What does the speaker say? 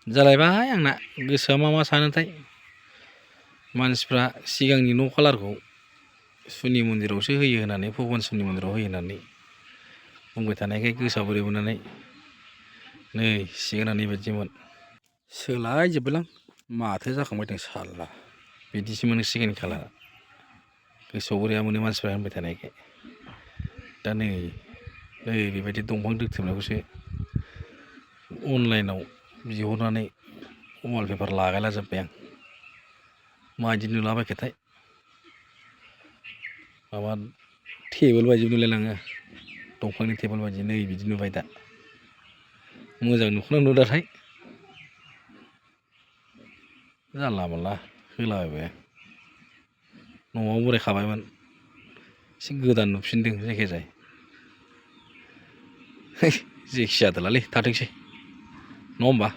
जालायबाय आंना गोसोआ मा सानोथाय मानसिफ्रा सिगांनि न' कालारखौ सुनि मन्दिरावसो होयो होननानै भगबान सुनि मन्दिराव होयो होननानै बुंबाय थानायखाय गोसोआ बोरैबा मोननानै नै सिगांना बेबायदिमोन सोलायजोब्बायलां माथो जाखांबायदों साला बिदिसो मोनो सिगांनि कालारा गोसोआव बोरैबा मोनो मानसिफ्रा होनबाय थानायखाय दा नै बेबायदि दंफां दोखथोबनायखौसो अनलाइनाव बिहरनानै वालपेपार लागायला जोब्बाय आं माबायदि नुलाबायखोथाय माबा टेबोल बायदि नुलायलाङो दंफांनि टेबोल बायदि नै बिदि नुबाय दा मोजां नुखोना नुदाथाय जानला मोनला होलाबायबाय न'आव बोरायखाबायमोन एसे गोदान नुफिनदों जायखिजाया जेखि जादोलालै थाथोंसै नङा होमबा